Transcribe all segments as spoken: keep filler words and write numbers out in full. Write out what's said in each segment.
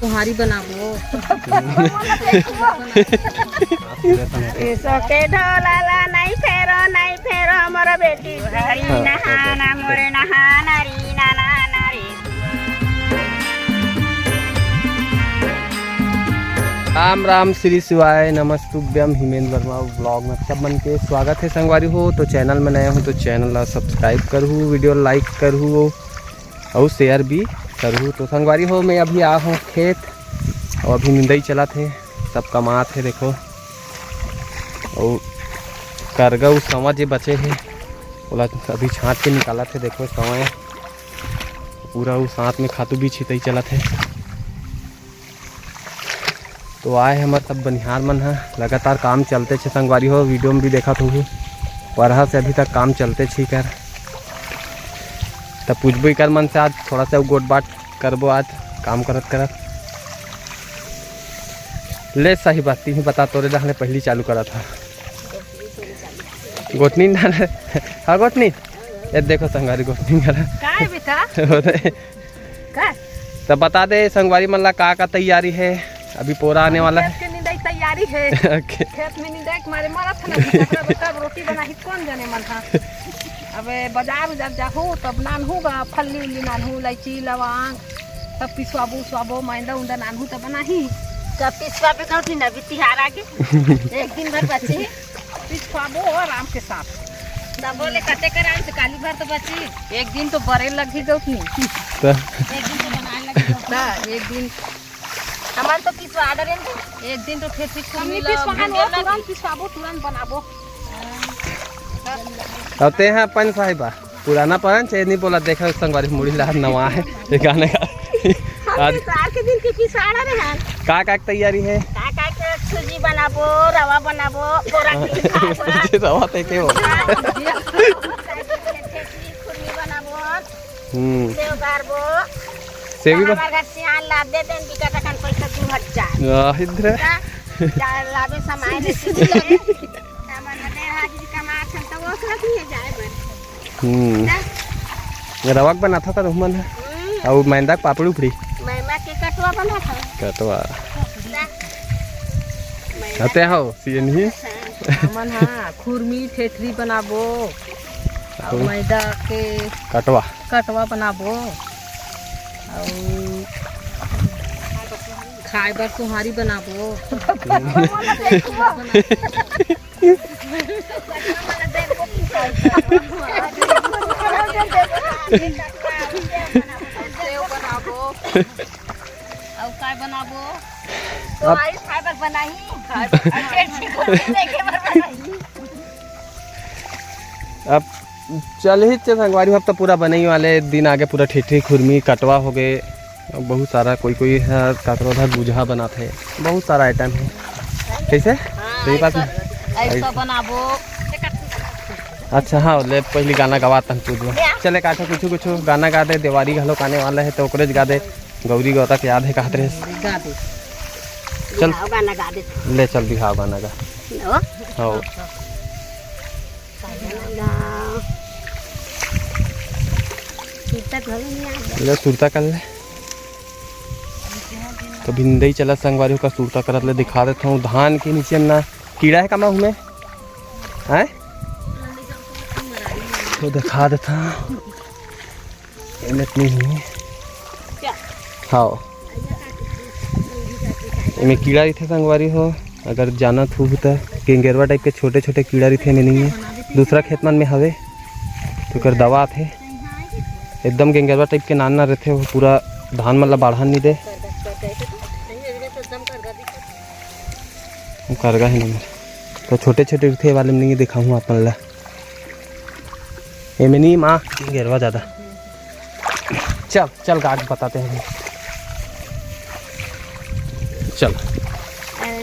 कुहारी बनाबो। ईसो के ढोला ला नहीं फेरो, नहीं फेरो, मोर बेटी। हरी नहाना मोरे नहाना री ना ना ना रे। राम राम श्री शिवाय नमस्तुभ्यम। हिमेंद्र वर्मा व्लॉग में सब मन के स्वागत है संगवारी हो। तो चैनल में नए हो तो चैनल ला सब्सक्राइब करहू, वीडियो लाइक करहू अउ शेयर भी करहू। तो संगवारी हो, मैं अभी आ हूँ खेत अउ अभी निंदई चलत हे, सब कमात हे देखो। अउ करगा उ सवा जे बचे हे, ओला अभी छांट के निकालत हे। देखो सवा पूरा उ साथ में खातू भी छितई चलत हे। तो आए हमर सब बनिहार मन ह, लगातार काम चलते छे संगवारी हो, वीडियो में भी देखत होहू, परहा से अभी तक काम चलते छी कर। तब पूछबो कर मन से आज थोड़ा सा गोठ बात करबो आज काम करत करत। ले सही बात, तीही बता, तोरे डहले पहली चालू करत हा। गोठनी डाल, हाँ गोठनी, ये देखो संगवारी गोठनी करा। का है बेटा? का? तब बता दे संगवारी मन ला का का तैयारी है, अभी पोरा आने वाला है। खेत के निंदाई तैयारी है। ओके। खेत में निंदाई के मारे मरत है ना, बेटा, बेटा, रोटी बनाही कौन जाने मन था। अब बाजार उजार जाहू तब नानहू बा, फल्ली उल्ली नानहू, इलायची, लवांग, तब पिसवाबो, उछवाबो, मैदा उंदा नानहू तब बनाही। तब पिसवाबे करत ही ना, अभी तिहार आगे। एक दिन भर बची। पिसवाबो आराम के साथ। तब बोले कते कर आराम से, काली भर तो बची। एक दिन तो बरे लगी गौत नहीं। तो एक दिन तो बनाए लगी गौत ना, एक दिन हमार तो पिसवा डरे ना। एक दिन तो फिर पिसवा हमनी मिला, पिसवाहन भिंडे हो, लगी। तुरंत पिसवाबो, तुरंत बनाबो। अब ते हैं अपन साहिबा। पुराना परन छे, नहीं बोला, देखा संगवारी मुड़ी ला नवा है, ये गाने का। हम आज पिसवार के दिन के पिसवाड़ा रहे हैं। का का के तैयारी है? का का के सूजी बनाबो, रवा बनाबो, बोरा की खाबो। सूजी रवा ते के हो? खुरमी बनाबो, हम्म। सेव गारबो। सेवी बा- हमार घर सियान ला दे देन, बिका तकन पैसा दू हजार। आह, इधर। का? जा लाबे सामान सूजी, सूजी लाबे। सामान दे हाजिर कमात हन, तो वो सब ही है जाए बर। हम्म। ना? रवा के बनाथा था रुहमन है। हम्म। अउ मैदा के पापड़ी उपड़ी। मैदा के कटवा बनाथा। कटवा। ना? मैदा हते हो, सीएन ही। हमन हा खुरमी ठेठरी बनाबो। अउ अउ? मैदा के कटवा। कटवा बनाबो। अउ खाए बर कुहारी बनाबो। सेव बनाबो। अउ काय बनाबो? तो अब आई खाए बर बनाही। खाए बर। देखे बर बनाही। अब चल ही चे संगवारी, अब तो पूरा बने ही वाले दिन आगे, पूरा ठेठरी खुरमी कटवा हो गए। बहुत सारा कोई कोई है काकरो उधर बुझा बनाते हैं, बहुत सारा आइटम है। कैसे? हाँ, सही बात है। ऐसा, ऐसा बनाबो। अच्छा हाँ, ले पहली गाना गवात हन पूछबो। चले काठा कुछ कुछ गाना गा दे, देवारी घलो आने वाला है तो ओकरे गा दे। गौरी गौता के याद है कहत रहे। गा दे। चल। गाओ गाना गा दे। ले चल दिखाओ गाना गा। लो। हाँ। गाना गा। सुरता घलो नहीं आ। ले सुरता कर ले। तो भिंदई चला संगवारी का सुरता करत ले दिखा देता हूँ। धान के नीचे ना कीड़ा है कमा हुए। हैं? तो दिखा देता हूँ। एमे इतनी ही। क्या? हाँ। एमे कीड़ा रहिथे संगवारी हो, अगर जानत हो त गेंगेरवा टाइप के छोटे छोटे कीड़ा रहिथे, एमे नहीं है। दूसरा खेत मन में हवे, तो एकर दवा आथे। एकदम गेंगेरवा टाइप के नान नान रहिथे, वो पूरा धान मन ला बाढ़न नहीं दे। वो करगा है नंबर। तो छोटे छोटे रहिथे वाले में नहीं दिखाऊँ अपन ला। एमे नहीं माँ, गेंगेरवा ज्यादा। चल, चल, गाज बताते हैं। चल।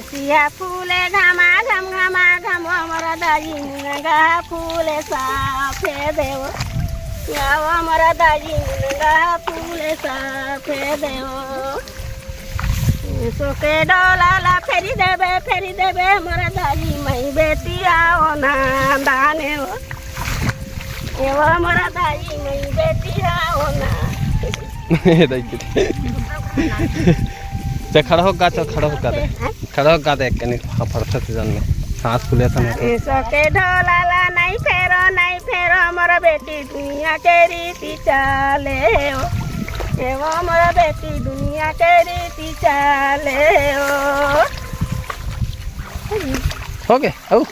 सिया फूले घमा घम घमा घम, हमर दाई मुनगा फूले साफे देव। गाव हमर दाई मुनगा फूले साफे देव। सोके डोला ला फेरी देबे, फेरी देबे, हमर दाई मई बेटी आओ ना दाने हो। एवा मोरा दाई मई बेटी हा होना। दाई के। ते खड़ा होके गा, चल, खड़ा होके गा दे। खड़ा होके गा दे एक कनी, हाँ, फरफर सीजन में सांस फूले सन होते। ईसो के ढोला ला नहीं फेरो, नहीं फेरो मोर बेटी दुनिया के रीति चाले ओ। ए वो मोर बेटी दुनिया के रीति चाले ओ। हो गए, आओ।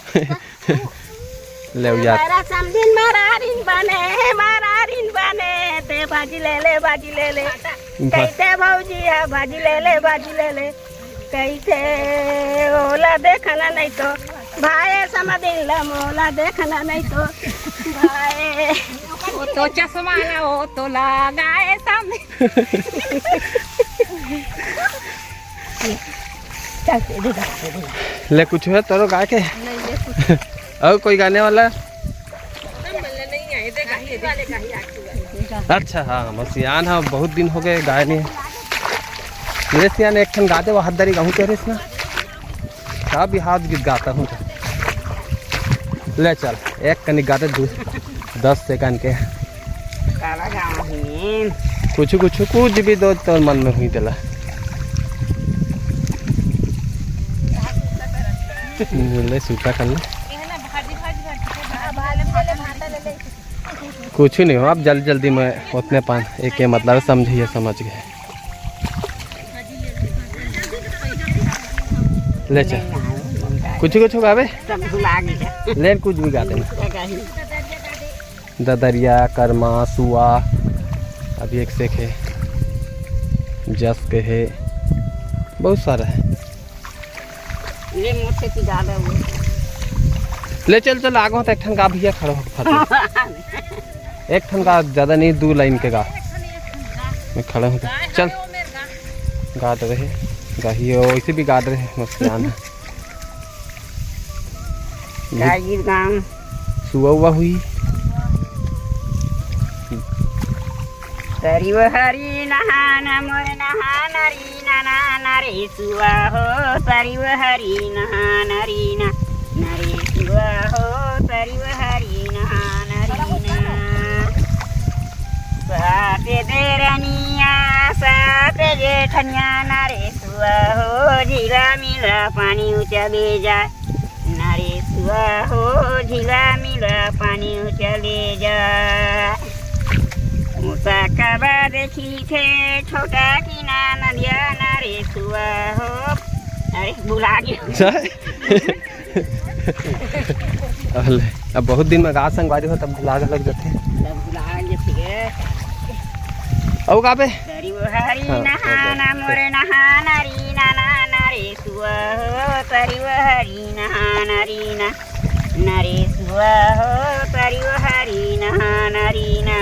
ले यार। मारा समधिन मारारिन बने, मारारिन बने, ते भाजी ले ले, भाजी ले ले। भा- कैसे भौजी है, भाजी ले ले, भाजी ले ले। कैसे ओला देखना नहीं तो, भाई समधिन ला मोला देखना नहीं तो, भाई। वो तो चश्मा ला, वो तो लगाए सामने। चल, दे दे, दे दे। ले, कुछ है तोरो गाय के? नहीं, ये कुछ। और कोई गाने वाला? हम बोले नहीं आए, दे गाही, दे। अच्छा, हाँ, बस यान है, बहुत दिन हो गए गाय नहीं। ले सियान, एक ठन गा दे, वो हदरी गाहूँ के रेस ना। का बिहाव गीत गाता हूँ तो। ले चल, एक कनी गा दे, दू, दस सेकंड के। काला गाँव ही। कुछ, कुछ, कुछ भी दो तोर मन में हुई तेला। ले सूता कर ले। कुछ नहीं हो, आप जल्दी जल्दी में उतने पान एक के मतलब समझिए, समझ गए। ले चल, कुछ कुछ गावे। सब भुला गया। ले कुछ भी गा देना। क्या गाही? ददरिया, करमा, सुआ, अभी एक से एक है, जस के है, बहुत सारा है। ले मोर से की ज्यादा हुआ। ले चल, चल, आगो तो एक ठन गा भैया, खड़ा हो फट। एक ठन गा, ज्यादा नहीं, दो लाइन के गा। मैं खड़ा हूँ तो। चल। गा तो रहे, गाही हो, वैसे भी गा रहे, मस्त गाना। का गीत गाऊं? सुआ हुआ हुई। तरी वो हरी नहाना मोर नहाना री ना ना ना रे सुआ हो, तरी वो हरी नहाना री ना, ना रे सुआ हो, तरी वो हरी नहाना री ना। सात देरनिया, सात जेठनिया, ना रे सुआ हो, झीला मिला पानी उचले जा। ना रे सुआ हो, झीला मिला पानी उचले जा। ऊंचा कबा देखी थे, छोटा की ना नदिया, ना रे सुआ हो। अरे, भुला गया। अले, अब बहुत दिन में गा संगवारी हो, तब भुला लग जाथे। तब भुला जाथे। अउ गाबे? तरी वो हरी हाँ, नहाना, हो गया। मोरे नहाना री ना ना ना रे सुआ हो, तरी वो हरी नहाना री ना, ना रे सुआ हो, तरी वो हरी नहाना री ना।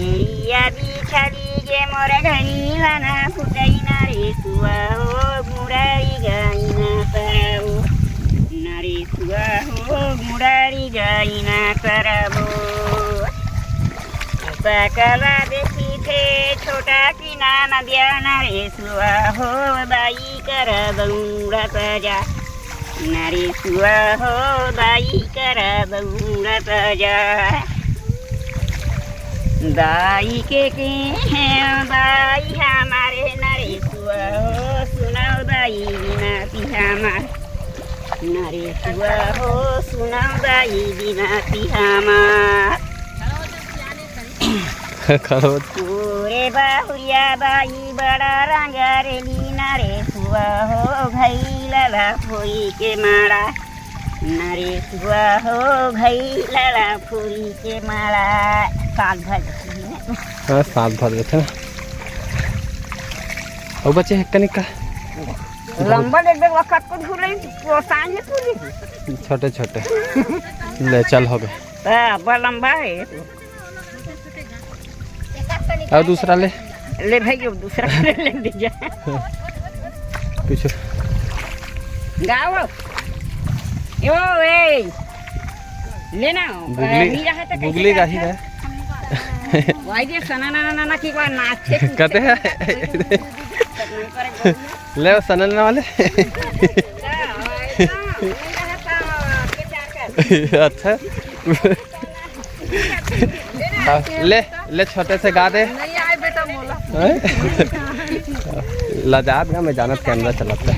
एड़िया बिछा दीजे मोर घड़ी लाना फुटई ना रे सुआ हो, मुरारी गाई ना तरबो। ना रे सुआ हो, मुरारी गाई ना तरबो। सकला देखी थे छोटा की ना नदिया ना रे सुआ हो, दाई कर दौड़त जा। ना रे सुआ हो, दाई कर दौड़त जा। दाई के के हैं दाई हमारे, ना रे सुआ हो, सुनव दाई बिनती हमार। ना रे सुआ हो, सुनव दाई बिनती हमार। खरोच। पूरे बाहुरिया दाई बड़ा रंगा रे लीना रे सुआ हो, घई लला फोई के माड़ा। ना रे सुआ हो, घई लला फोई के माड़ा। साल भर। हाँ, साल भर देथे ना। अउ बचे हे कनिका। लंबा देख देख वक्त को झूले, पोसाए में पूरी। छोटे छोटे। ले चल, हो गए। हाँ, बड़ा लंबा है। अउ दूसरा ले। ले भाई, अब दूसरा ले, ले दे जा। पीछे। गाओ। यो, ए। लेना। बुगली, हीरा है तो कैसे बुगली का जाता? हीरा। भाई, ये सना ना, ना, ना, ना, की बात नाचे। कहते हैं। ले, वो सना ना वाले। अच्छा। हाँ, ले, ले, छोटे से गा दे। नहीं आए बेटा, मोला। हैं? लजात गा, मैं जानत कैमरा चलाता।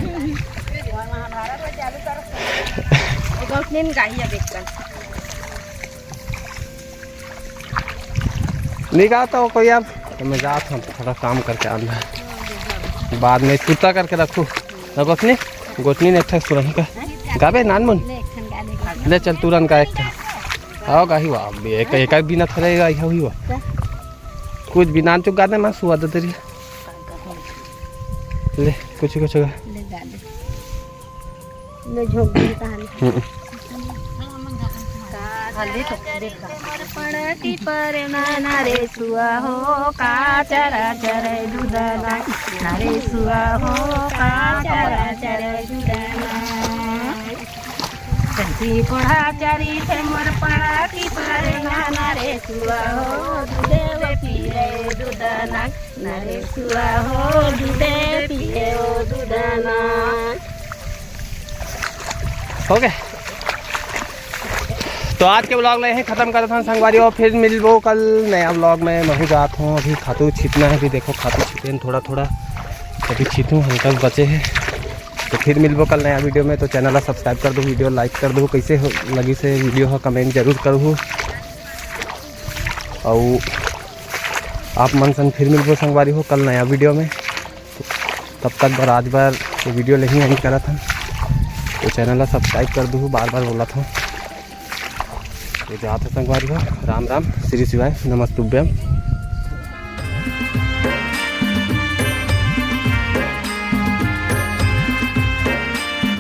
नहीं गा तो कोई, अब तो मैं जात हूँ, थोड़ा काम करके आना है। बाद में सुता करके रखू। ना गोतनी, गोतनी ने एक ठक सुरही का गाबे नानमुन। ले चल तुरंत का एक ठक। आओ गाही वाह, अब एक, एक, एक बिना थोड़ा गाही हुई वाह। कुछ भी नान चुका दे, मैं सुआ दे तेरी। ले, कुछ, कुछ होगा। ले, झोंक दे, कहानी। हम्म। हल्दी तो देख। मोर पड़ती पर नाना रे सुआ हो, का चरा चरे दूधना, ना रे सुआ हो, का चरा चरे दूधना। चंची कोढ़ा चरी थे मोर पड़ती पर नाना रे सुआ हो, दूधे पिए दूधना। नरेशुआ हो, दूधे पिए ओ दूधना। OK, तो आज के vlog ला यहीं खत्म करत हन संगवारी हो। फिर मिलबो कल नया vlog में। महू जात हूँ, अभी खातू छीतना है, अभी देखो खातू छीते हैं थोड़ा थोड़ा, अभी छीतू हल्का बचे है। तो फिर मिलबो कल नया video में। तो channel ला subscribe कर दो, video like कर दो, कैसे हो लगी से video हो comment जरूर करूँ। और आप मन सन फिर मिलबो संगवारी हो कल नया video में। तब तक बर आज बर ये video ला ही end करत हन। तो channel ला subscribe कर दूहू, बार बार बोलत हूँ। तो जात हो संगवारी हो, राम राम, श्री शिवाय, नमस्तुभ्यम।